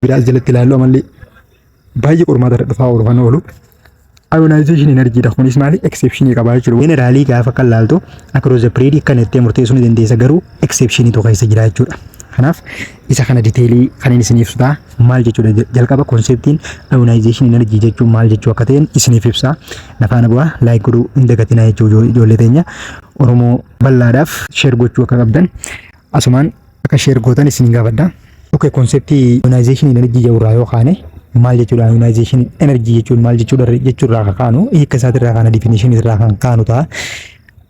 Biraas jalatti ilaallu amallee baay'ee qormaata irra dhufaa oolu kan oolu. Ionization energy dha, kunis maali, exceptionii qaba jechuudha. Generally gaafa kan laaltu across the period kan itti murteessuu ni dandeessa, garuu exceptionii tokko keessa jira jechuudha. Kanaaf isa kana detailii kan inni isiniif ibsu ta'a. Maal jechuudha? Jalqaba conceptiin ionization energy jechuun maal jechuu akka ta'een isiniif ibsa. Na faana bu'aa, like godhuu hin dagatinaa jechuu. Ijoollee teenya Oromoo bal'aadhaaf share gochuu akka qabdan, asumaan akka share gootan isin gaafadha. Okay, conceptii ionization energy jedhurraa yoo kaane maal jechuudha? Ionization energy jechuun maal jechuudha jechuurraa kan kaanu, hiika isaatirraa kana, definition irraa kan kaanu ta'a.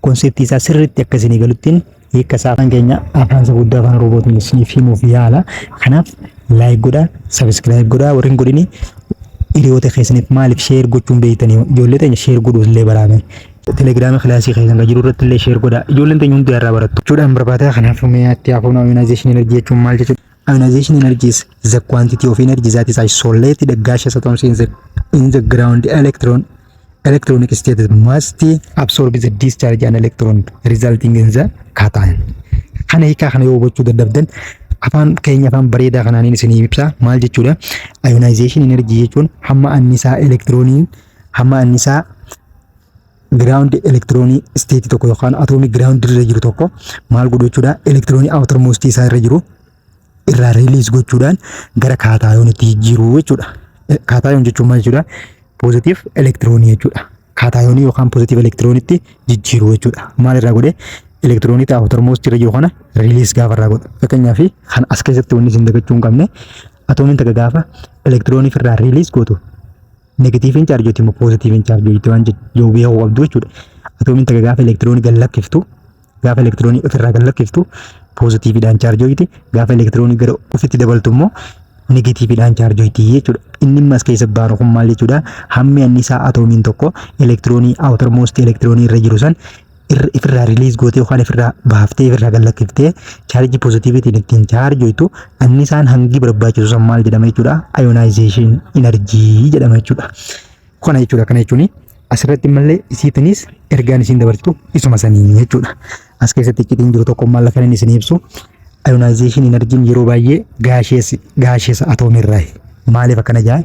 Conceptii isaa sirriitti akka isinii galuttiin hiika isaa afaan keenya, afaan isa guddaa, afaan Oromootiin isiniif himuuf yaala. Kanaaf like godhaa, subscribe godhaa. Warri hin godhini hiriyoota keessaniif maaliif share gochuun beektanii? Ijoollee teenya share godhuu illee baraame. Telegiraama kilaasii keessan kan jiru irratti illee share godhaa. Ijoolleen teenya hundi irraa barattu. Jechuudhaan barbaada. Kanaaf mi'aatti hafuun ionization energy jechuun maal jechuudha? Ionization energy is the quantity of energy that is isolated gaseous atoms in the ground electronic state must absorb the discharge an electron resulting in the cation. Kana hiikaa kana yoo hubachuu dadhabdan, afaan keenya afaan bareedaa kanaaniin isinii ibsa. Maal jechuudha? Ionization energy jechuun hamma annisaa elektirooniin, hamma annisaa ground elektiroonii state tokko yookaan atoomii ground irra jiru tokko maal godhu jechuudha? Elektiroonii outermost isaa irra jiru irraa release gochuudhaan gara cationitti jijjiiruu jechuudha. Cation jechuun maal jechuudha? Positive elektiroonii jechuudha. Cationii yookaan positive elektiroonitti jijjiiruu jechuudha. Maal irraa godhe? Elektiroonii outermost irra jiru kana release gaafa irraa godhu. Fakkeenyaaf, kan as keessatti wanni isin dagachuu hin qabne, atoomiin takka gaafa elektiroonii irraa release gootu negativeiin chaarjooti immoo positiveiin chaarjooti waan yoo beekuu qabdu jechuudha. Atoomiin takka gaafa elektiroonii gad lakkiftu, gaafa elektiroonii ofirraa gad lakkiftu positiveiidhaan chaarjooti, gaafa elektiroonii gara ofitti dabaltu immoo negativeiidhaan chaarjooti jechuudha. Inni as keessa baanu kun maal jechuudha? Hammi annisaa atoomiin tokko elektiroonii outermost elektiroonii irra jiru san ifirraa release gootee yookaan ifirraa baaftee, ifirraa gad lakkiftee chaarjii positiveiitiin ittiin chaarjoitu, annisaan hangi barbaachisu san maal jedhama jechuudha? Ionization energy jedhama jechuudha. Kana jechuudha. Kana jechuun asirratti mallee isiitinis ergaan isiin dabarsitu isuma sanii jechuudha. As keessatti iccitiin jiru tokko maal kan inni isin ibsu? Ionization energyn yeroo baay'ee gaseous atoomirraa. Maaliif akkana jaa?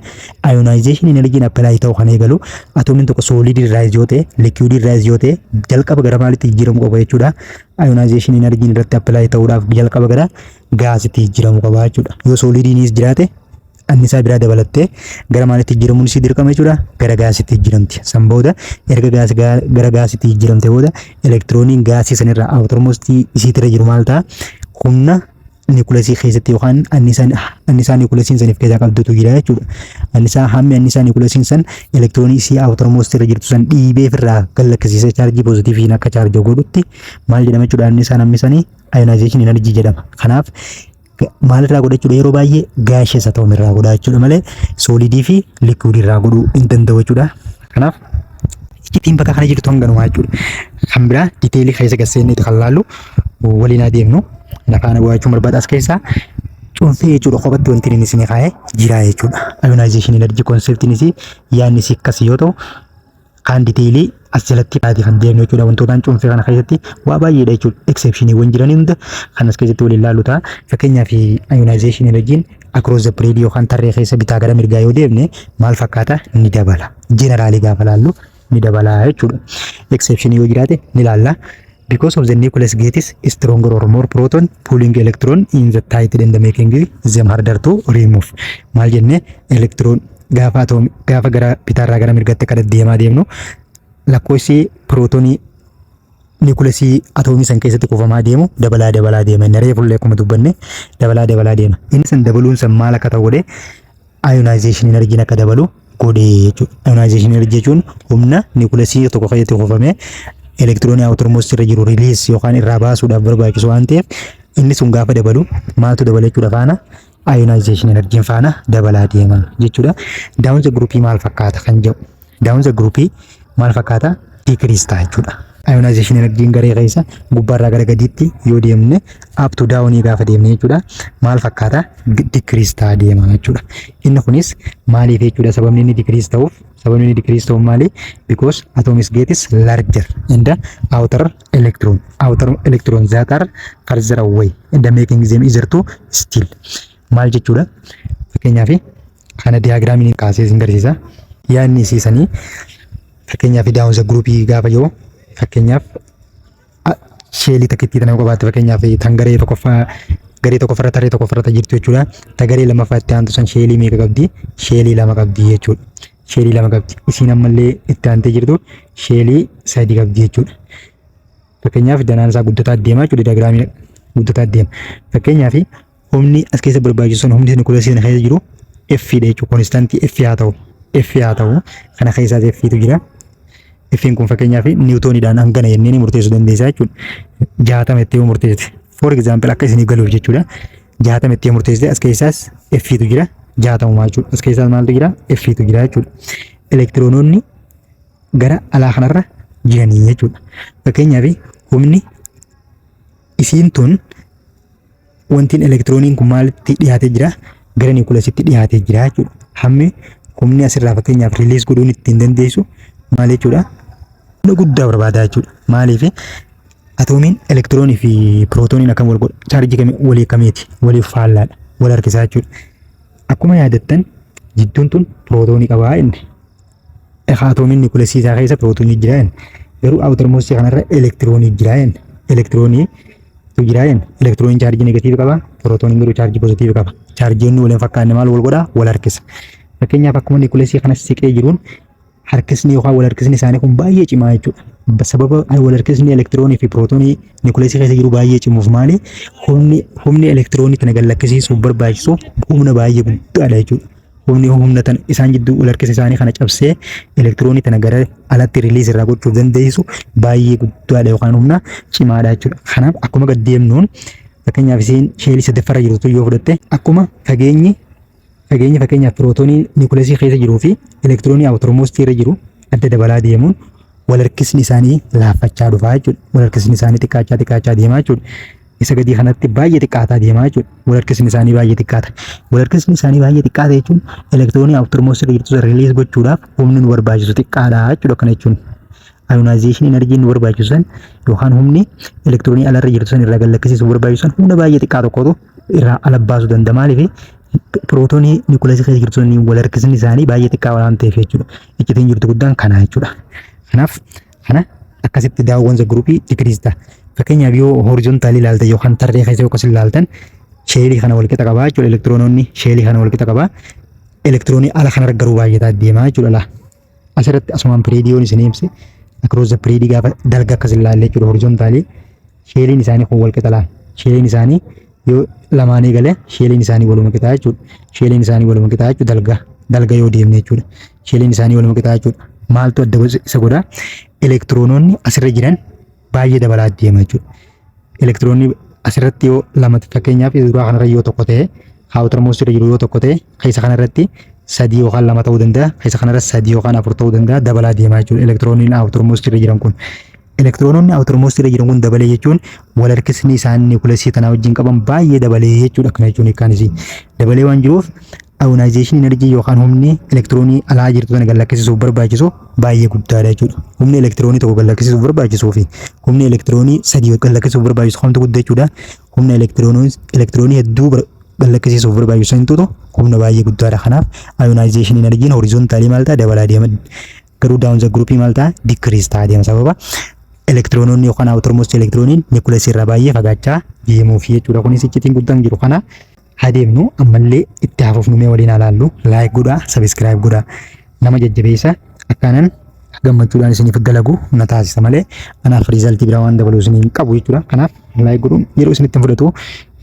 Ionization energyn apply ta'uu kan eegalu atoomiin tokko solid irraa yoo ta'e, liquid irraa yoo ta'e, jalqaba gara maalitti jijjiiramuu qaba jechuudha? Ionization energyn irratti apply ta'uudhaaf jalqaba gara gaasitti jijjiiramuu qaba jechuudha. Yoo solidiinis jiraate, annisaa biraa dabalattee gara maalitti jijjiiramuun isii dirqama jechuudha? Gara gaasitti jijjiiramti. San booda erga gaasii gara gaasitti jijjiiramte booda, elektirooniin gaasii sanirraa outermost isiitirra jiru maal ta'a? Humna niikulasii keessatti yookaan annisaa niikulasiin saniif keessaa qabdutu jira jechuudha. Annisaa, hammi annisaa niikulasiin san elektiroonii isii outermost irra jirtu san dhiibee ofirraa gad lakkisiisee chaarjii positiveiin akka chaarjii godhutti maal jedhama jechuudha? Annisaan hammi sanii ionization energy jedhama. Kanaaf maalirraa godha jechuudha? Yeroo baay'ee gaseous atoomirraa godha jechuudha malee solidii fi liquidii irraa godhuu hin danda'u jechuudha. Kanaaf iccitiin bakka kana jirtu hanganumaa jechuudha. Kan biraa detailii keessa gasseenneeti kan laallu waliin adeemnu. Lafaana bu'aa barbaada as keessaa cuunfee jechuudha, kophatti wanti inni isin kaa'ee jira jechuudha. Ionization energy conceptiin yaadni isii akkas yoo ta'u, kan detailii as jalatti kan deemnu jechuudha. Wantootaan cuunfee kana keessatti waa baay'eedha jechuudha. Exceptioniiwwan jiran hunda kan as keessatti waliin ilaallu ta'a. Fakkeenyaaf, ionization energyn across the period yookaan tarree keessa bitaa gara mirgaa yoo deemne maal fakkaata? Ni dabala. Generalii gaafa laallu ni dabala jechuudha. Exceptionii yoo jiraate ni ilaalla. Because of the nucleus gets stronger or more proton pulling electron in the tight and making them harder to remove. Maal jenne? Electron gaafa atoom gaafa gara bitaarraa gara mirgatti akka deddeemaa deemnu, lakkoofsi pirootonii niikulasii atoomii san keessatti kuufamaa deemu dabalaa dabalaa deema. Inni reefullee akkuma dubbanne dabalaa dabalaa deema. Inni san dabaluun san maal akka ta'u godhe? Ionization energyn akka dabalu godhe jechuudha. Ionization energy jechuun humna niikulasii tokko keessatti kuufamee elektiroonii outermost irra jiru release yookaan irraa baasuudhaaf barbaachisu waan ta'eef, inni sun gaafa dabalu maaltu dabala jechuudha faana? Ionization energyn faana dabalaa deema jechuudha. Down the group maal fakkaata kan jedhu. Down the group maal fakkaata? Decrease ta'a jechuudha. Ionization energyn garee keessa gubbaarraa gara gadiitti yoo deemne, up to down gaafa deemne jechuudha. Maal fakkaata? Decrease ta'a deema jechuudha. Inni kunis maaliif jechuudha? Sababni inni decrease ta'uuf, sababni inni decrease ta'uuf maali? Because atoms gets larger and the outer electron that are further away and making them easier to steal. Maal jechuudha? Fakkeenyaaf, kana diagramiin kaasee isin garsiisa. Yaadni isiisanii, fakkeenyaaf, down the groupii gaafa jiru, fakkeenyaaf, shellii takkittii tana qabaatte, fakkeenyaaf, tan garee tokkoffaa, garee tokkoffarra, tarree tokkoffarra jirtu jechuudha. Ta garee lammaffaa itti aantu san shellii meeqa qabdi? Shellii lama qabdi jechuudha. Shellii lama qabdi. Isiin ammallee itti aantee jirtu shellii sadi qabdi jechuudha. Fakkeenyaaf, danaan isaa guddataa deema jechuudha. Diagramii guddataa deema. Fakkeenyaaf, humni as keessa barbaachisu sun, humni nucleusii kana keessa jiru F dha jechuudha. Constantii F haa ta'u. F haa ta'u. Kana keessaas F tu jira. F'n kun fakkeenyaaf newtoniidhaan hangana jennee ni murteessuu dandeessa jechuudha. 60 itti yoo murteessite. For example, akka isiniif galuuf jechuudha. 60 itti yoo murteessite, as keessaas F tu jira. 60 jechuudha. As keessaas maaltu jira? F tu jira jechuudha. Elektiroonoonni gara alaa kanarra jiranii jechuudha. Fakkeenyaaf, humni isiin tun wantiin elektirooniin kun maalitti dhiyaatee jira? Gara nucleusitti dhiyaatee jira jechuudha. Hammi humni asirraa fakkeenyaaf release godhuun ittiin dandeessu maal jechuudha? Humna guddaa barbaada jechuudha. Maaliif? Atoomiin elektiroonii fi pirootooniin akkam wal godha? Chaarjii kamii walii kamiiti? Waliif faallaadha. Wal harkisaa jechuudha. Akkuma yaadattan, jidduun tun pirootoonii qabaa inni. Atoomiin nucleusii isaa keessa pirootoonii jira inni. Garuu outermostii kanarra elektiroonii jira inni. Elektiroonii tu jira inni. Elektirooniin chaarjii negative qaba. Pirootooniin garuu chaarjii positive qaba. Chaarjiin waliin fakkaanne maal wal godhaa? Wal harkisa. Fakkeenyaaf, akkuma nucleusii kanas siqee jiruun harkisni yookaan wal harkisni isaanii kun baay'ee cimaa jechuudha. Sababa wal harkisni elektiroonii fi pirootoonii nucleusii keessa jiru baay'ee cimuuf maali? Humni elektiroonii kana gad lakkisiisuuf barbaachisu humna baay'ee guddaadha jechuudha. Humni humna tana isaan jidduu wal harkisa isaanii kana cabsee elektiroonii tana gara alatti release irraa gochuuf dandeessisu baay'ee guddaadha yookaan humna cimaadha jechuudha. Kanaaf, akkuma gad deemnuun, fakkeenyaaf, isiin shellii sadaffaarra jirtu yoo fudhatte, akkuma fageenyi fakkeenyaaf pirootoonii nucleusii keessa jiruu fi elektiroonii outermostii irra jiru adda dabalaa deemuun wal harkisni isaanii laaffachaa dhufaa jechuudha. Wal harkisni isaanii xiqqaachaa xiqqaachaa deemaa jechuudha. Isa gadii kanatti baay'ee xiqqaataa deemaa jechuudha. Wal harkisni isaanii baay'ee xiqqaata. Wal harkisni isaanii baay'ee xiqqaata jechuun elektiroonii outermostii irra jirtu release gochuudhaaf humni nu barbaachisu xiqqaadha jechuudha kana jechuun. Ionization energy nu barbaachisu san yookaan humni elektiroonii alarra jirtu san irraa gad lakkisiisuu barbaachisu san humna baay'ee xiqqaa tokkotu irraa ala baasuu danda'a. Maaliif? Pirootoonii nucleusii keessa jirtu sun wal harkisni isaanii baay'ee xiqqaa waan ta'eef jechuudha. Iccitiin jirtu guddaan kana jechuudha. Kanaaf, kana akkasitti down the groupii decrease ta'a. Fakkeenyaaf, yoo horizontalii ilaaltan yookaan tarree keessa yoo akkas ilaaltan, shellii kana wal qixa qabaa jechuudha. Elektiroonoonni shellii kana wal qixa qabaa. Elektiroonii ala kanarra garuu baay'ataa deemaa jechuudha laa. Asirratti asumaan periodiyoon isin ibse, across the period gaafa dalga akkas ilaalle jechuudha, horizontalii shelliin isaanii kun wal qixa laal. Shelliin isaanii yoo lamaanii galee, shelliin isaanii waluma qixaa jechuudha. Shelliin isaanii waluma qixaa jechuudha, dalga dalga yoo deemne jechuudha. Shelliin isaanii waluma qixaa jechuudha. Maaltu adda isa godha? Elektiroonoonni asirra jiran baay'ee dabalaa deema jechuudha. Elektiroonni asirratti yoo lama, fakkeenyaaf, duraa kanarra yoo tokko ta'e, outermost irra jiru yoo tokko ta'e, keessa kanarratti sadii yookaan lama ta'uu danda'a. Keessa kanarra sadii yookaan afur ta'uu danda'a. Dabalaa deemaa jechuudha. Elektirooniin outermost irra jiran kun. Elektiroononni outermost irra jiran kun dabalee jechuun wal harkisni isaan nucleusii tanaa wajjin qaban baay'ee dabalee jechuudha. Akkana jechuun hiikkaan isii. Dabalee waan jiruuf, ionization energy yookaan humni elektiroonii alaa jirtu tana gad lakkisiisuuf barbaachisu baay'ee guddaadha jechuudha. Humni elektiroonii tokko gad lakkisiisuuf barbaachisuu fi humni elektiroonii sadii gad lakkisiisuuf barbaachisu kamtu guddaa jechuudha? Humna elektiroonii hedduu gad lakkisiisuuf barbaachisu santuutu humna baay'ee guddaadha. Kanaaf, ionization energy horizontalii maal ta'a? Dabalaa deema. Garuu down the groupii maal ta'a? Decrease ta'a deema, sababa elektiroononni yookaan outermost elektirooniin nucleus irraa baay'ee fagaachaa deemuuf jechuudha. Kunis iccitiin guddaan jiru kana. Adeemnu ammallee itti hafuuf numee waliin ilaallu. Like godhaa, subscribe godhaa, nama jajjabeessa. Akkaanan gammachuudhaan isiniif dalagu na taasisa malee anaaf resultii biraa waan dabalu isiniin qabu jechuudha. Kanaaf, like godhuun yeroo isinitti hin fudhatu,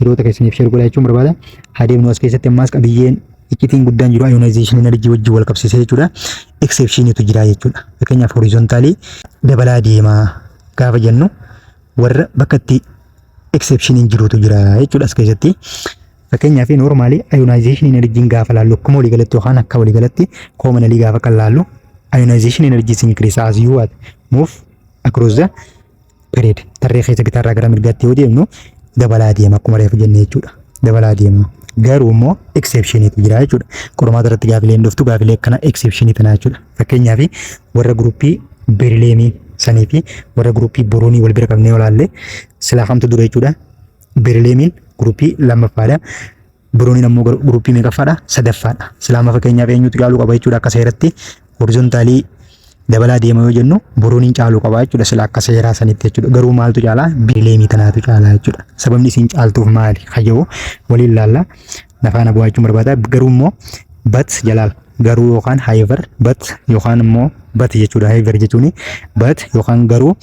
yeroo takka isiniif share godhaa jechuun barbaada. Adeemnu, as keessatti ammaas qabiyyeen iccitiin guddaan jiru ionization energy wajjin wal qabsiisee jechuudha. Exceptionitu jira jechuudha. Fakkeenyaaf, horizontalii dabalaa deemaa gaafa jennu, warra bakka itti exceptioniin jirutu jira jechuudha as keessatti. Fakkeenyaaf, normalii ionization energy gaafa laallu, akkuma waliigalatti yookaan akka waliigalatti commonly gaafa kan laallu, ionization energy is increase as you what move across the period. Tarree keessa bitaarraa gara mirgaatti yoo deemnu dabalaa deema, akkuma reefu jenne jechuudha. Dabalaa deema. Garuu immoo exceptionitu jira jechuudha. Qormaata irratti gaafilee hin dhuftu, gaafilee akkana exceptionii tanaa jechuudha. Fakkeenyaaf, warra groupii berylliumii sanii fi warra groupii boronii wal bira qabnee olaalle, silaa kamtu dura jechuudha? Berylliumiin groupii lammaffaadha. Borooniin ammoo groupii meeqaffaadha? Sadaffaadha. Silaama fakkeenyaaf eenyutu caaluu qaba jechuudha akka seeratti? Horizontally dabalaa deema yoo jennu, borooniin caaluu qaba jechuudha sila akka seeraa sanitti jechuudha. Garuu maaltu caalaa? Berylliumii tanaatu caalaa jechuudha. Sababni isiin caaltuuf maali? Kayyoo waliin laalla. Nafaana bu'aa jechuun barbaada. Garuu immoo but jalaal garuu yookaan however, but yookaan immoo but jechuudha. However jechuuni but yookaan garuu.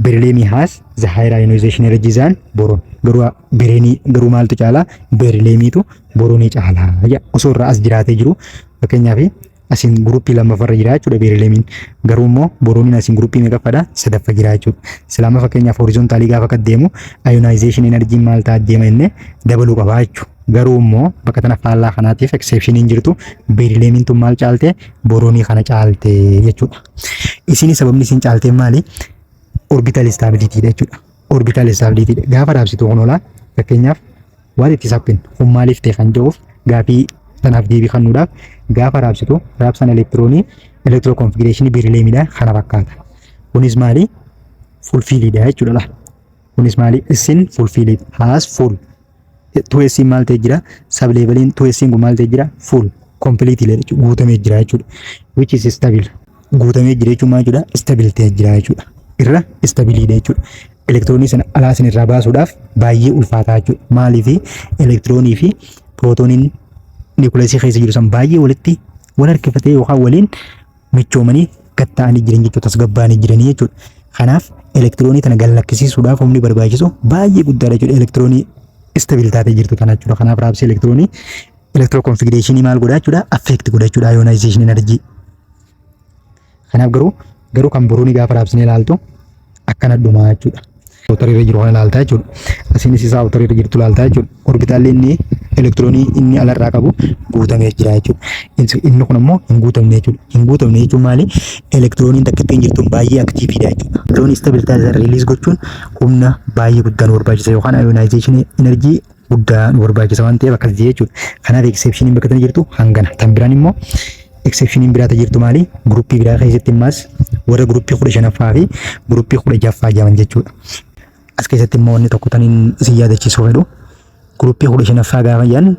Beryllium has the higher ionization energy than boron. Garuu berylliumii, garuu maaltu caalaa? Berylliumiitu boronii caalaa. Osoo irraa as jiraatee jiru, fakkeenyaaf asiin groupii lammaffaarra jira jechuudha berylliumiin. Garuu immoo boroniin asiin groupii meeqaffaadha? Sadaffa jira jechuudha. Silaama fakkeenyaaf horizontally gaafa gad deemu ionization energy maal ta'a deema inni dabaluu qaba jechuudha. Garuu immoo bakka tana faallaa kanaatiif exceptioniin jirtu, berylliumiin tun maal caalte? Boronii kana caalte jechuudha. Isin sababni isin caalte maali? Orbital stability dha jechuudha. Orbital stability dha. Gaafa raabsitu kun olaa fakkeenyaaf waan itti happen kun maaliif ta'e kan jedhuuf gaafii tanaaf deebii kennuudhaaf, gaafa raabsitu raabsaan elektiroonii electron configurationii berylliumiidha kana fakkaata. Kunis maali? Full filliidha jechuudha. Kunis maali? Isin full filled has full 2S maal ta'e jira? Subleveliin 2S kun maal ta'e jira? Full completely jechuudha, guutamee jira jechuudha. Which is stable. Guutamee jira jechuun maal jechuudha? Stable ta'e jira jechuudha. Irra stableiidha jechuudha. Elektiroonii sana alaa isin irraa baasuudhaaf baay'ee ulfaataa jechuudha. Maaliif? Elektiroonii fi pirootooniin niikuleesii keessa jiru san baay'ee walitti wal harkifatee yookaan waliin michoomanii gad ta'anii jiran jechuudha. Tasgabbaa'anii jiranii jechuudha. Kanaaf elektiroonii tana gad lakkisiisuudhaaf humni barbaachisu baay'ee guddaadha jechuudha. Elektiroonii stable taatee jirtu kana jechuudha. Kanaaf raabsi elektiroonii electron configurationii maal godha jechuudha? Affect godha jechuudha ionization energy. Kanaaf garuu kan boroonii gaafa raabsinee ilaaltu akkana dhumaa jechuudha. Outerii irra jiru kana ilaaltaa jechuudha. Asiinis isaa outerii irra jirtu ilaaltaa jechuudha. Orbitaalli inni elektiroonii inni alarraa qabu guutamee jira jechuudha. Inni kun ammoo hin guutamne jechuudha. Hin guutamne jechuun maali? Elektirooniin takka ittiin jirtu baay'ee activeiidha jechuudha. Elektiroonii stable taasisan release gochuun humna baay'ee guddaa nu barbaachisa yookaan ionization energy guddaa nu barbaachisa waan ta'eef akkas jechuudha. Kanaaf exceptioniin bakka tana jirtu hangana. Tan biraan immoo, exceptioniin biraata jirtu maali? Groupii biraa keessatti immaas warra groupii 15ffaa fi groupii 16ffaa jedhaman jechuudha. As keessatti immoo wanni tokko taniin isin yaadachiisuu fedhu, groupii 15ffaa gaafa jedhan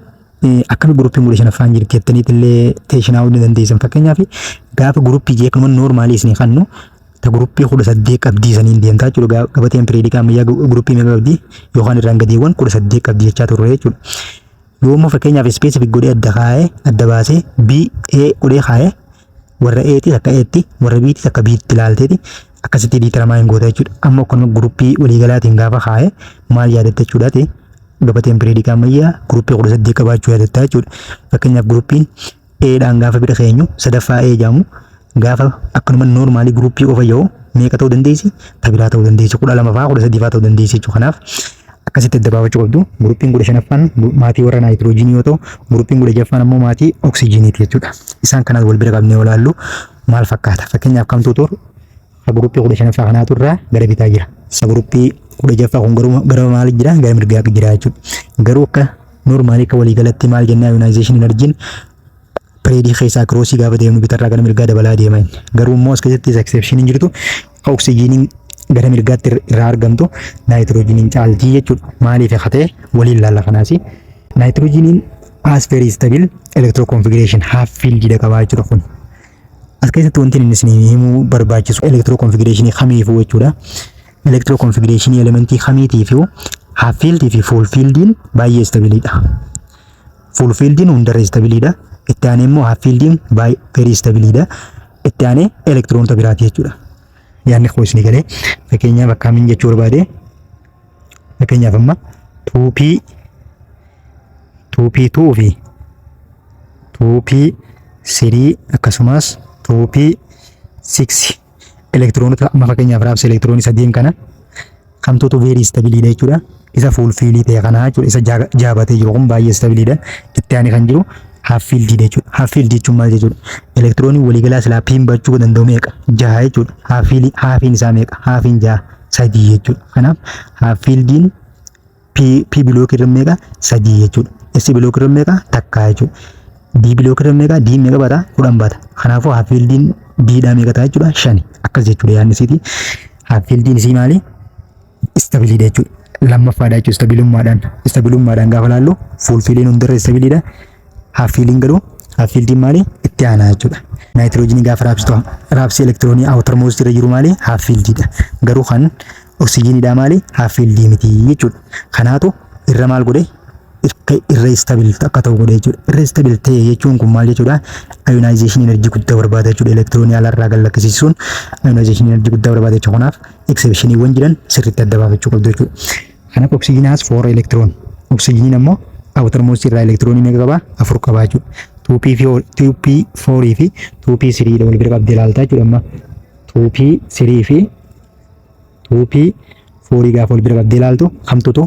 akkami groupiin 15ffaan jirti jettaniit illee teeshinaa'uu ni dandeessan. Fakkeenyaaf gaafa groupii jee kanuma normalii isinii kannu ta groupii 18 qabdii saniin deemtaa jechuudha. Gabateen periodic ammayyaa groupii meeqa qabdii yookaan irraan gadeewwan 18 qabdii jechaa turre jechuudha. Yoo immoo fakkeenyaaf specific godhee adda kaa'ee, adda baasee B A godhee kaa'ee, warra A'tis akka A'tti, warra B'tis akka B'tti ilaalteeti akkasitti determine goota jechuudha. Amma akkuma groupii waliigalaatiin gaafa kaa'ee maal yaadatta jechuudhaati? Gabateen periodic ammayyaa groupii 18 qabaachuu yaadatta jechuudha. Fakkeenyaaf groupiin A'dhaan gaafa bira keenyu, sadaffaa A jedhamu, gaafa akkanuma normalii groupii qofa yoo meeqa ta'uu dandeessi? Ta biraa ta'uu dandeessi. 12 fa'aa, 13 fa'aa ta'uu dandeessi jechuudha. Kanaaf akkasitti adda baafachuu qabdu. Groupiin 15ffaan maatii warra naayitiroojiinii yoo ta'u, groupiin 16ffaan ammoo maatii oksijiiniiti jechuudha. Isaan kanaas wal bira qabnee ilaallu maal fakkaata? Fakkeenyaaf kamtuu turu? Groupii 15ffaa kanaatu irraa gara bitaa jira. Isa groupii 16ffaa kun garuu gara maali jira? Gara mirgaa jira jechuudha. Garuu akka normalii, akka waliigalatti maal jennee, ionization energyn periodii keessaa crossii gaafa deemnu bitarraa gara mirgaa dabalaa deema. Garuu immoo as keessatti exceptioniin jirtu oksijiiniin gara mirgaatti irraa argamtu naayitiroojiiniin caaltii jechuudha. Maaliif akka ta'e waliin ilaalla kanaas. Naayitiroojiiniin has very stable electron configuration, half filled qabaa jechuudha kun. As keessatti wanti inni isin himuu barbaachisu electron configuration kamiifuu jechuudha. Electron configuration elementii kamiitiifuu half filled fi full fillediin baay'ee stableiidha. Full fillediin hundarra stableiidha. Itti aanee immoo half fillediin baay'ee very stableiidha. Itti aanee elektiroonota biraati jechuudha. Yaadni koo isinii galee? Fakkeenyaaf akkamiin jechuu barbaade? Fakkeenyaaf amma 2p 2p2 fi 2p3 akkasumas 2p6 elektiroonota amma fakkeenyaaf raabsa elektiroonii sadiin kana kamtuutu very stableiidha jechuudha? Isa full fillii ta'e kanaa jechuudha. Isa jaabatee jiru kun baay'ee stableiidha. Itti aanee kan jiru half fillediidha jechuudha. Half filled jechuun maal jechuudha? Elektiroonii waliigalaa silaa piin bachuu danda'u meeqa? Jaha jechuudha. Half fillii, halfiin isaa meeqa? Halfiin jaha sadii jechuudha. Kanaaf half fillediin P blockii irra meeqa? Sadii jechuudha. S blockii irra meeqa? Takka jechuudha. D blockii irra meeqa? D meeqa bata? 10 bata. Kanaafuu half fillediin D dhaa meeqa ta'a jechuudha? Shani. Akkas jechuudha yaadni isiiti. Half fillediin isii maali? Stableiidha jechuudha. Lammaffaadha jechuudha stabilummaadhaan. Stabilummaadhaan gaafa laallu full filliin hundarra stableiidha. Half filliin garuu, half filliin maali, itti aanaa jechuudha. Naayitiroojiinii gaafa raabsitu, raabsi elektiroonii outermost irra jiru maali, half filledidha. Garuu kan oksijiiniidha maali, half filled miti jechuudha. Kanaatu irra maal godhe, irra stable akka ta'u godhe jechuudha. Irra stable ta'e jechuun kun maal jechuudha? Ionization energy guddaa barbaada jechuudha. Elektiroonii alarraa gad lakkisiisuun ionization energy guddaa barbaada jechuudha. Kanaaf exceptioniiwwan jiran sirriitti adda baafachuu qabdu jechuudha. Kanaaf oksijiin has four electron. Oksijiiniin ammoo outermost irraa elektiroonii meeqa qaba? Afur qaba jechuudha. 2p4 fi 2p3 dha wal bira qabdee ilaaltaa jechuudha amma. 2p3 fi 2p4 gaafa wal bira qabdee ilaaltu, kamtutu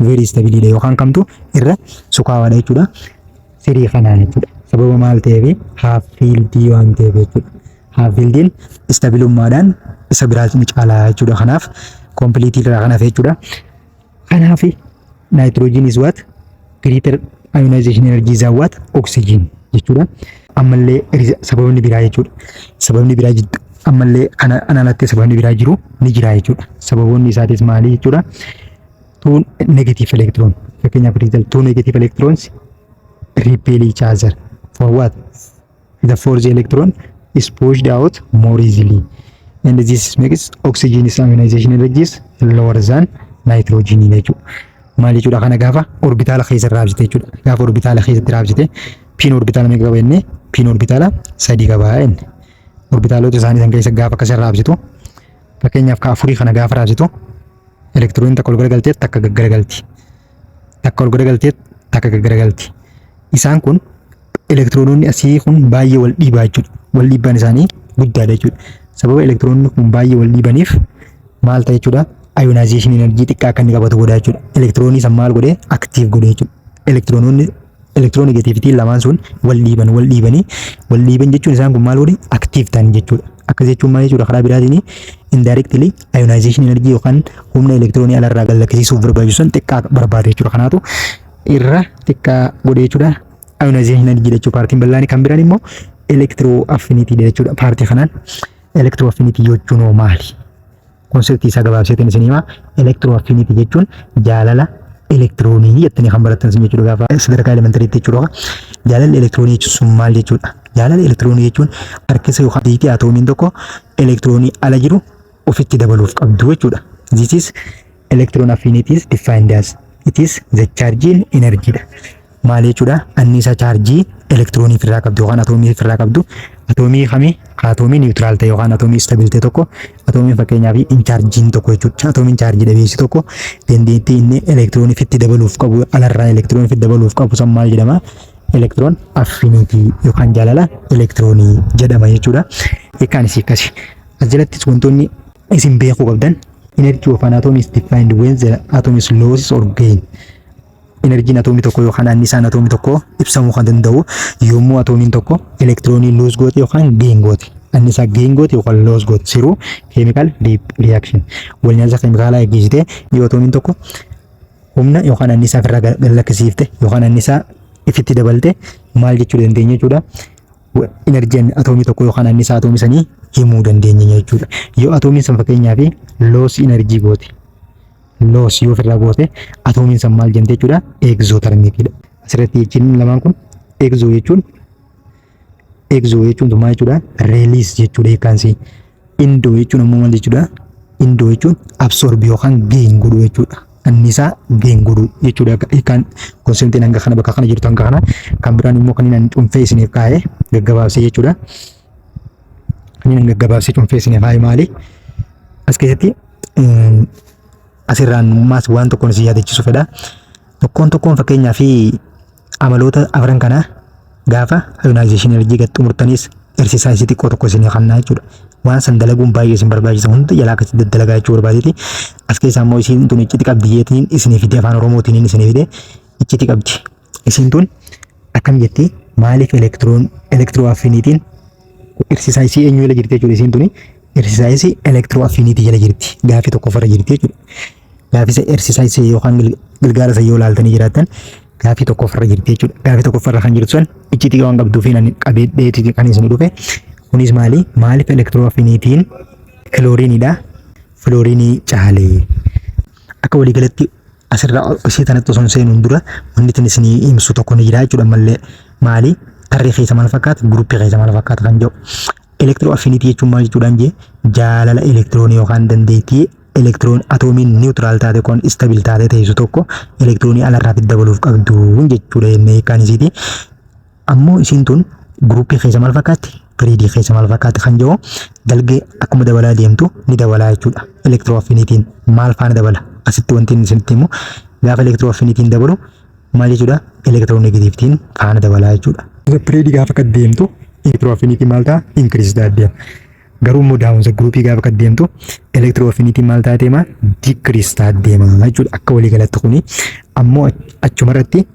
very stable dha yookaan kamtu irra sukaawaadha jechuudha? Three kanaa jechuudha. Sababa maal ta'eef? Half filled waan ta'eef jechuudha. Half fillediin stabilummaadhaan isa biraa ni caalaa jechuudha. Kanaaf complete irraa kanaaf jechuudha. Kanaaf nitrogen is what? Greater ionization energy is what? Oxygen jechuudha. Ammallee sababni biraa jechuudha. Sababni biraa jiddu ammallee kana alatti sababni biraa jiru ni jira jechuudha. Sababoonni isaatis maali jechuudha? Two negative electron, fakkeenyaaf, result two negative electrons repel each other for what? The fourth electron is pushed out more easily, and this makes oxygen is ionization energy is lower than nitrogen jechuudha. Maal jechuudha? Kana gaafa orbitaala keessa raabsite jechuudha. Gaafa orbitaala keessatti raabsite, piin orbitaala meeqa qaba jennee? Piin orbitaala sadii qaba jenne. Orbitaalota isaanii san keessa gaafa akkasa raabsitu, fakkeenyaaf ka afurii kana gaafa raabsitu, elektirooniin takka ol garagaltee takka gaggaragalti. Takka ol garagaltee takka gaggaragalti. Isaan kun elektiroononni asii kun baay'ee wal dhiibaa jechuudha. Wal dhiibbaan isaanii guddaadha jechuudha. Sababa elektiroonni kun baay'ee wal dhiibaniif maal ta'e jechuudha? Ionization energy xiqqaa akka inni qabatu godha jechuudha. Elektiroonii san maal godhee? Active godhe jechuudha. Elektiroononni electronegativity lamaan sun wal dhiiban, wal dhiibanii wal dhiiban jechuun isaan kun maal godhe? Active ta'an jechuudha. Akkas jechuun maal jechuudha? Karaa biraatiin indirectly ionization energy yookaan humna elektiroonii alarraa gad lakkisiisuuf barbaachisu sun xiqqaa barbaada jechuudha. Kanaatu irra xiqqaa godhe jechuudha. Ionization energy jechuudha paartiin bal'aan. Kan biraan immoo electro affinity jechuudha. Paartii kanaan electro affinity jechuun hoo maali? Conceptii isaa gabaabseetiin isin himaa. Electro affinity jechuun jaalala elektiroonii jettanii kan barattan isin jechuudha gaafa sadarkaa elementaryitti jechuudha. Jaalalli elektiroonii jechuun sun maal jechuudha? Jaalala elektiroonii jechuun harkisa yookaan diitii atoomiin tokko elektiroonii ala jiru ofitti dabaluuf qabdu jechuudha. This is electron affinity is defined as it is the charge energy dha. Maal jechuudha? Anniisaa chaarjii elektiroonii ofirraa qabdu yookaan atoomii ofirraa qabdu. Atoomii kamii? Atoomii neutral ta'e yookaan atoomii stable ta'e tokko, atoomiin fakkeenyaaf in chaarjiin tokko jechuudha. Atoomiin chaarjii dhabeessi tokko dandeettii inni elektiroonii ofitti dabaluuf qabu, alarraa elektiroonii ofitti dabaluuf qabu san maal jedhama? Electron affinity yookaan jaalala elektiroonii jedhama jechuudha. Hiikkaan isii akkasi. As jalattis wantoonni isin beekuu qabdan, energy of an atom is defined when the atom is loses or gain. Enerjiin atoomii tokko yookaan anniisaan atoomii tokko ibsamuu kan danda'u yommuu atoomiin tokko elektiroonii lose goote yookaan gain goote. Anniisaa gain goote yookaan lose goote through chemical reaction. Wal nyaata keemikaalaa eeggisitee yoo atoomiin tokko humna yookaan anniisaa ofirraa gad lakkisiifte yookaan anniisaa ifitti dabalte, maal jechuu dandeenya jechuudha? Enerjiin atoomii tokko yookaan anniisaa atoomii sanii himuu dandeenya jechuudha. Yoo atoomiin san fakkeenyaaf lose energy goote, lose yoo ofirraa goote, atoomiin san maal jette jechuudha? Exothermicidha. Asirratti jechiin lamaan kun, exo jechuun maal jechuudha? Release jechuudha hiikkaansi. Endo jechuun ammoo maal jechuudha? Endo jechuun absorb yookaan gain godhuu jechuudha. Anniisaa gain godhuu jechuudha. Hiikkaan conceptiin hanga kana bakka kana jirtu hanga kana. Kan biraan immoo kan inni cuunfee isiniif kaa'ee gaggabaabsee jechuudha. Kan inni gaggabaabsee cuunfee isiniif kaa'e maali? As keessatti asirraan maas waan tokkoon isin yaadachiisu fedha. Tokkoon tokkoon fakkeenyaa fi amaloota afran kanaa gaafa ionization energy gad xumurtanis exercise xiqqoo tokko isinii kannaa jechuudha. Waan san dalaguun baay'ee isin barbaachisa, hunda jalaa akkasitti daddalagaa jechuu barbaadeeti. As keessaa immoo isiin tun icciti qabdi jeetiin isinii fide, afaan Oromootiin isinii fide, icciti qabdi. Isiin tun akkam jetti? Maaliif electron electro affinityn exercise eenyu jala jirti jechuudha? Isiin tuni exercise electro affinity jala jirti, gaafii tokkoffarra jirti jechuudha. Gaafii exercise yookaan gilgaala isa yoo laaltanii jiraattan gaafii tokkoffarra jirti jechuudha. Gaafii tokkoffarra kan jirtu san iccitii waan qabduu fi qabee dheetii kan isin dhufe. Kunis maali? Maaliif electro affinityn kilooriinidha? Filooriinii caalee. Akka waliigalatti Asirraa ishee tanatti osoo hin seenuun dura wanti isin isinii himsu tokko ni jira jechuudha. Ammallee maali? Tarree keessa maal fakkaata? Groupii keessa maal fakkaata kan jedhu. Electro affinity jechuun maal jechuudhaan jee? Jaalala elektiroonii yookaan dandeettii elektiroon atoomiin neutral taate kun stable taate teessu tokko elektiroonii alarraa dabaluuf qabdu jechuudha jennee hiikkaan isiiti. Ammoo isiin tun groupii keessa maal fakkaatti? Periodii keessa maal fakkaatti kan jedhu dalgee akkuma dabalaa deemtu ni dabalaa jechuudha. Electro affinityn maal faana dabala? Asitti wanti inni isinitti himu, gaafa electro affinityn dabalu maal jechuudha? Electronegativityn faana dabalaa jechuudha. Periodii gaafa gad deemtu electro affinityn maal ta'a? Increase ta'a deema. Garuu immoo down the groupii gaafa gad deemtu electro affinityn maal ta'a deema? Decrease ta'a deema jechuudha. Akka waliigalatti kuni ammoo achumarratti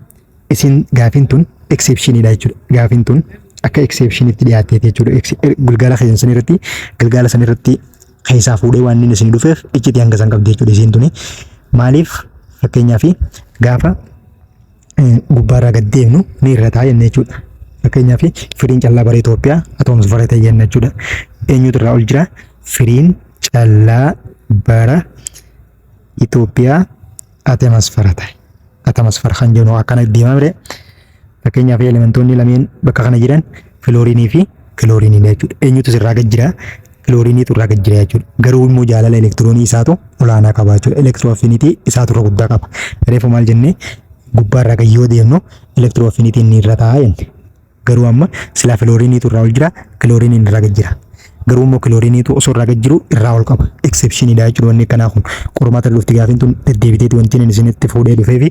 isin gaafiin tun exceptioniidha jechuudha. Gaafiin tun akka exceptionitti dhiyaatteeti jechuudha. Gilgaala keessan san irratti, gilgaala san irratti keessaa fuudhee waan inni isin dhufeef iccitii hanga san qabdi jechuudha isiin tuni. Maaliif? Fakkeenyaaf, gaafa gubbaarraa gad deemnu ni irra ta'a jenne jechuudha. Fakkeenyaaf, firiin callaa bara Itoophiyaa atoomsfara ta'e jenna jechuudha. Eenyutu irraa ol jira? Firiin callaa bara Itoophiyaa atoomsfara ta'e. Atoomsfara kan jennu akkana deemaa mire. Fakkeenyaaf, elementoonni lameen bakka kana jiran filooriinii fi kilooriiniidha jechuudha. Eenyutu irraa gad jira? Kilooriiniitu irraa gad jira jechuudha. Garuu immoo jaalala elektiroonii isaatu olaanaa qaba jechuudha. Electro affinity isaatu irra guddaa qaba. Reefu maal jennee? Gubbaarraa gad yoo deemnu electro affinityn ni irra ta'a jenne. Garuu amma silaa filooriiniitu irraa ol jira, kilooriiniin irraa gad jira. Garuu immoo kilooriiniitu osoo irraa gad jiru irraa ol qaba. Exceptioniidha jechuudha wanni akkanaa kun. Qormaata dhufti gaafiin tun deddeebiteeti wanti inni isinitti fuudhee dhufeefi.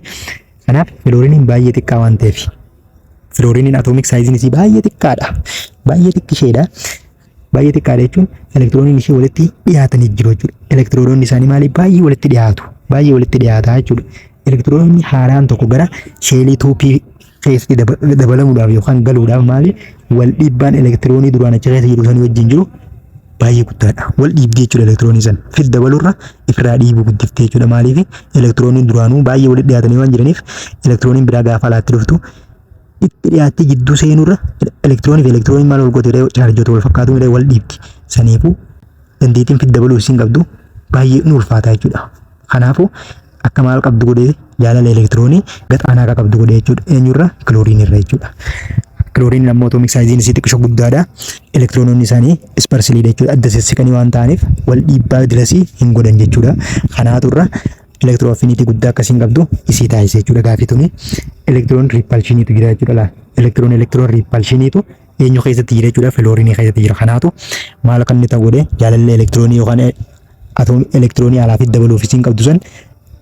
Kanaaf filooriiniin baay'ee xiqqaa waan ta'eef. Filooriiniin atomic sizeiin isii baay'ee xiqqaadha. Baay'ee xiqqisheedha. Baay'ee xiqqaadha jechuun elektirooniin ishee walitti dhiyaatanii jiru jechuudha. Elektiroononni isaanii maali? Baay'ee walitti dhiyaatu. Baay'ee walitti dhiyaataa jechuudha. Elektiroonni haaraan tokko gara shellii 2P keessatti dabalamuudhaaf yookaan galuudhaaf maali? Wal dhiibbaan elektiroonii duraan achi keessa jiru sanii wajjin jiru baay'ee guddaadha. Wal dhiibdee jechuudha elektiroonii sana. Fit dabalurra ifirraa dhiibuu guddiftee jechuudha. Maaliif? Elektirooniin duraanuu baay'ee walitti dhiyaatanii waan jiraniif, elektirooniin biraa gaafa alaatti dhuftu itti dhiyaattee jidduu seenurra elektiroonii fi elektirooniin maal wal goote? Chaarjoota wal fakkaatu wal dhiibdi. Saniifuu dandeettiin fit dabaluu isiin qabdu baay'ee nu ulfaata jechuudha. Kanaafuu akka maal qabdu godhee? Jaalala elektiroonii gad aanaa akka qabdu godhee jechuudha. Eenyurra? Kilooriin irra jechuudha. Kilooriin ammoo atomic sizeiin isii xiqqisho guddaadha. Elektiroononni isaanii sparselyidha jechuudha. Adda sissiqanii waan ta'aniif wal dhiibbaa dilasii hin godhan jechuudha. Kanaatu irra electro affinity guddaa akkasiin qabdu isii taasise jechuudha gaafii tuni. Electron repulsioniitu jira jechuudha laal. Electron electron repulsioniitu eenyu keessatti jira jechuudha? Filoorinii keessatti jira. Kanaatu maal akka inni ta'u godhe? Jaalalli elektiroonii yookaan atoom elektiroonii alaa fi dabaluuf isiin qabdu san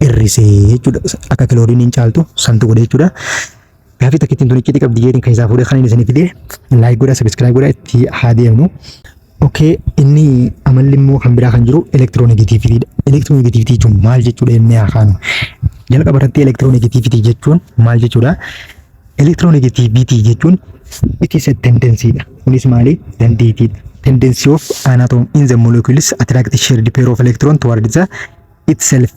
hir'isee jechuudha. Akka kilooriiniin caaltu santu godhe jechuudha. Gaafii takkittiin tun icciitii qabdi jeetiin keessaa fuudhee kan inni isinii fide. Like godhaa, subscribe godhaa, itti haa deemnu. Okay, inni amalli immoo kan biraa kan jiru electronegativitydha. Electronegativity jechuun maal jechuudha jennee haa kaanu. Jalqaba irratti electronegativity jechuun maal jechuudha? Electronegativity jechuun it is a tendency dha. Kunis maali? Dandeettiidha. Tendency of an atom in the molecules attract shared pair of electron toward the itself,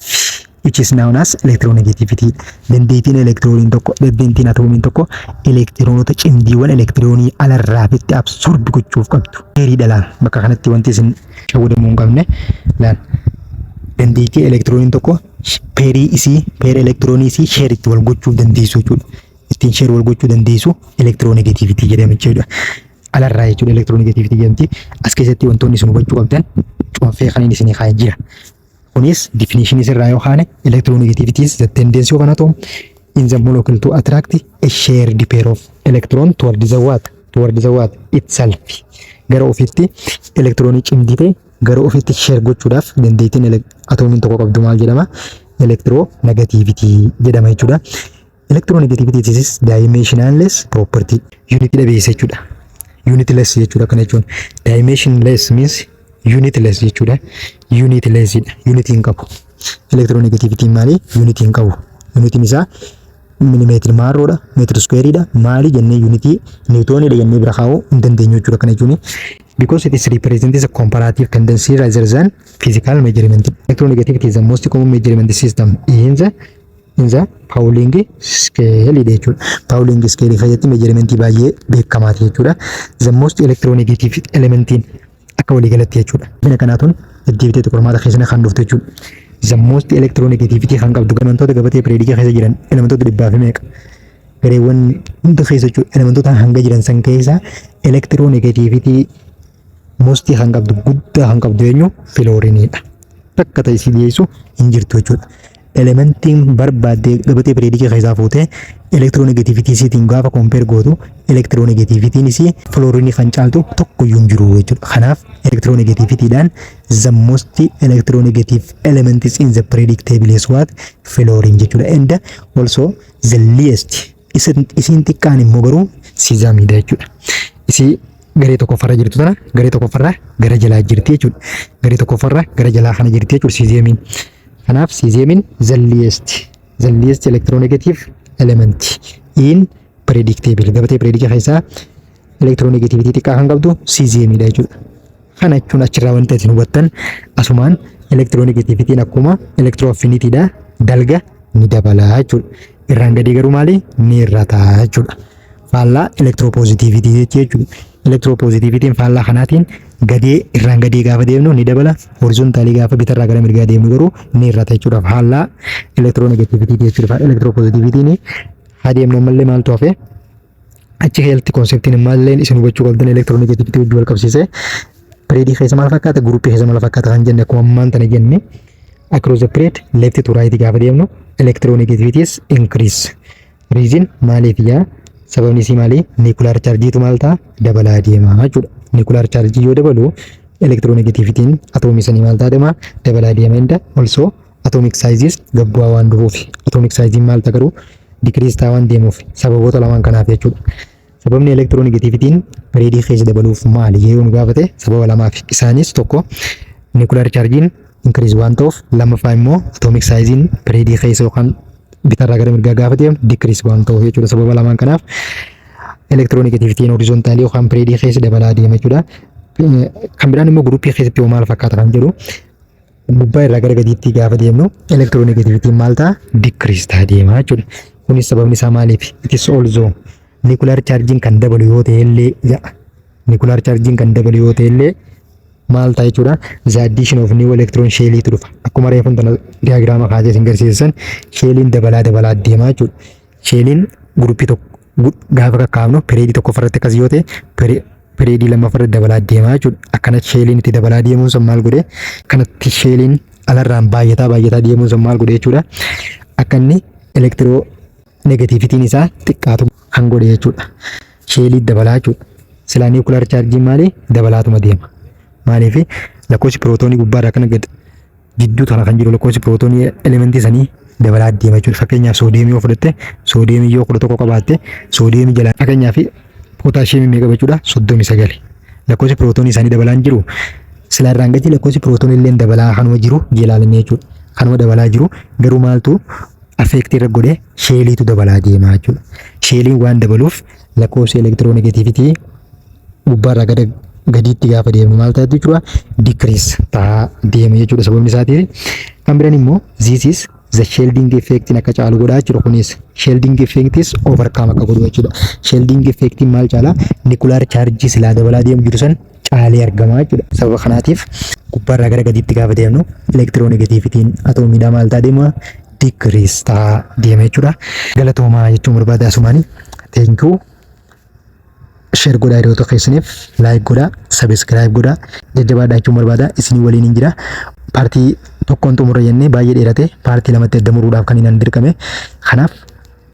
which is known as electronegativity. Dandeettiin elektirooniin tokko, dandeettiin atoomiin tokko elektiroonota cimdiiwwan elektiroonii alarraa fitti absorb gochuuf qabdu. Heeriidha laal. Bakka kanatti wanti isin shawwadamuu hin qabne laal. Dandeettii elektirooniin tokko pairii isii, pair elektiroonii isii share itti wal gochuuf dandeessu jechuudha. Ittiin share wal gochuu dandeessu electronegativity jedhama jechuudha. Alarraa jechuudha electronegativity jedhamti. As keessatti wantoonni isin hubachuu qabdan cuunfee kan inni isinii kaa'ee jira. Kunis definition irraa yoo kaane, electronegativity is the tendency of an atom in the molecule to attract a shared pair of electron toward the what? Toward the what? Itself. Gara ofitti elektiroonii cimdii ta'e gara ofitti share gochuudhaaf dandeettiin atoomiin tokko qabdu maal jedhama? Electronegativity jedhama jechuudha. Electronegativity is dimensionless property. Unit dhabeessa jechuudha. Unitless jechuudha kana jechuun. Dimensionless means unitless jechuudha. Unitless dha. Unit hin qabu. Electronegativity maali? Unit hin qabu. Unitiin isaa milimeetiri maarroodha, meetira squareiidha, maali jennee unitii niwutooniidha jennee bira kaa'uu hin dandeenyu jechuudha kana jechuun. Because it is represents a comparative tendency rather than physical measurement. Electronegativity is the most common measurement system in the Pauling scale jechuudha. Pauling scale keessatti measurementii baay'ee beekamaati jechuudha. The most electronegative elementiin akka waliigalatti jechuudha. Bina kanaatuun deddeebitee qormaata keessatti kan dhuftu jechuudha. The most electronegativity kan qabdu elementoota gabatee periodicii keessa jiran, elementoota dhibbaa fi meeqa, gareewwan hunda keessa jechuudha, elementoota hanga jiran san keessa electronegativity most kan qabdu, guddaa kan qabdu eenyu? Fluorineiidha. Takka ta'e isii dhiyeessu hin jirtu jechuudha. Elementiin barbaaddee gabatee periodicii keessaa fuutee electronegativity isiitiin gaafa compare gootu, electronegativityn isii fluorineii kan caaltu tokkoyyuu hin jiru jechuudha. Kanaaf electronegativitydhaan the most electronegative element is in the periodic table is what? Fluorine jechuudha. And also the least, isiin xiqqaan immoo garuu cesiumiidha jechuudha. Isii garee tokkoffarra jirtu tana, garee tokkoffarra gara jalaa jirti jechuudha. Garee tokkoffarra gara jalaa kana jirti jechuudha cesiumiin. Kanaaf cesiumiin the least electronegative element in periodic table, gabatee periodic keessaa electronegativity xiqqaa kan qabdu cesiumiidha jechuudha. Kana jechuun achirraa wanta isin hubattan asumaan electronegativityn akkuma electroaffinitydha, dalga ni dabala jechuudha. Irraan gadii garuu maali? Ni hir'ata jechuudha. Faallaa electropositivity jechuudha. Electropositivityn faallaa kanaatiin gadee irraan gadee gaafa deemnu ni dabala. Horizontalii gaafa bitarraa gara mirgaa deemnu garuu ni hir'ata jechuudha. Faallaa electronegativity jechuudha. Electropositivityn haa deemnu ammallee maaltu hafe? Achi keessatti conceptiin ammallee isin hubachuu qabdan electronegativity wajjin wal qabsiisee periodii keessa maal fakkaata, groupii keessa maal fakkaata kan jenne, akkuma ammaan tana jenne, across the period left to right gaafa deemnu electronegativities increase. Reason maaliif yaa? Sababni isii maali? Nuclear chargeiitu maal ta'a? Dabalaa deema jechuudha. Nuclear chargeii yoo dabalu electronegativityn atoomii sanii maal ta'a? Deema, dabalaa deema. And also atomic sizes gabbu'aa waan dhufuuf, atomic sizeiin maal ta'a garuu? Decrease ta'a waan deemuuf, sababoota lamaan kanaaf jechuudha. Sababni electronegativityn periodii keessa dabaluuf maali yoo nu gaafate, sababa lamaaf. Isaanis tokko nuclear chargeiin increase waan ta'uuf, lammaffaa immoo atomic sizeiin periodii keessa yookaan bitarraa gara mirgaa gaafa deemu decrease waan ta'uuf jechuudha. Sababa lamaan kanaaf electronegativityn horizontalii yookaan periodii keessa dabalaa deema jechuudha. Kan biraan immoo groupii keessatti hoo maal fakkaata kan jedhu, gubbaa irraa gara gadiitti gaafa deemnu electronegativityn maal ta'a? Decrease ta'a deema jechuudha. Kunis sababni isaa maaliif? It is also nuclear chargeiin kan dabalu yoo ta'e illee jedha. Nuclear chargeiin kan dabalu yoo ta'e illee maal ta'a jechuudha? The addition of new electron shelliitu dhufa. Akkuma reefuun tana diagrama kaasee isin garsiisan, shelliin dabalaa dabalaa deema jechuudha. Shelliin groupii tokko gaafa kakkaafnu periodii tokko irratti akkas yoo ta'e, periodii lammaffaa irratti dabalaa deema jechuudha. Akkana shelliin itti dabalaa deemuun sun maal godhe? Kanatti shelliin alarraan baay'ataa baay'ataa deemuun sun maal godhe jechuudha? Akka inni electronegativityn isaa xiqqaatu kan godhe jechuudha. Shellii dabalaa jechuudha. Silaa nuclear chargeiin maali? Dabalaatuma deema. Maaliif? Lakkoofsi pirootoonii gubbaarraa kana gad jidduu tana kan jiru lakkoofsi pirootoonii elementii sanii dabalaa deema jechuudha. Fakkeenyaaf soodiyeemii yoo fudhatte, soodiyeemii yoo 11 qabaatte, soodiyeemii jalaa fakkeenyaaf pootaashiyeemii meeqa jechuudha? 39. Lakkoofsi pirootoonii isaanii dabalaa hin jiru. Silaa irraan gadi lakkoofsi pirootoonii illee dabalaa kanuma jiru jelaalanii jechuudha. Kanuma dabalaa jiru garuu maaltu affectii irra godhe? Shelliitu dabalaa deema jechuudha. Shelliin waan dabaluuf lakkoofsi electronegativity gubbaarraa gara gadiitti gaafa deemnu maal ta'a jechuudha? Decrease ta'aa deema jechuudha sababni isaatiif. Kan biraan immoo this is the shielding effect akka caalu godhaa jechuudha. Kunis shielding effect is overcome akka godhu jechuudha. Shielding effect maal caalaa? Nuclear charge silaa dabalaa deemu jiru san caalee argama jechuudha. Sababa kanaatiif gubbaarraa gara gadiitti gaafa deemnu electronegativityn atoomiidhaa maal ta'a deema? Decrease ta'aa deema jechuudha. Galatoomaa jechuun barbaada asumaanii. Thank you. Share godhaa hiriyoota keessaniif, like godhaa, subscribe godhaa, jajjabaadhaa jechuun barbaada. Isinii waliin hin jira. Partii tokkoon xumurra jennee baay'ee dheerate, partii lamatti adda muruudhaaf kan hin dirqame. Kanaaf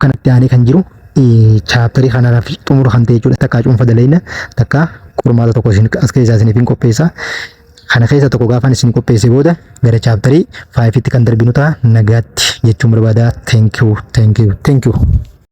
kanatti aanee kan jiru chapterii kanaaf xumura kan ta'e jechuudha. Takkaa cuunfa daleenya, takkaa qormaata tokko isin as keessaa isiniif hin qopheessa. Kana keessa tokko gaafaan isin qopheesse booda gara chapterii fiveitti kan darbinu ta'a. Nagaatti jechuun barbaada. Thank you, thank you, thank you.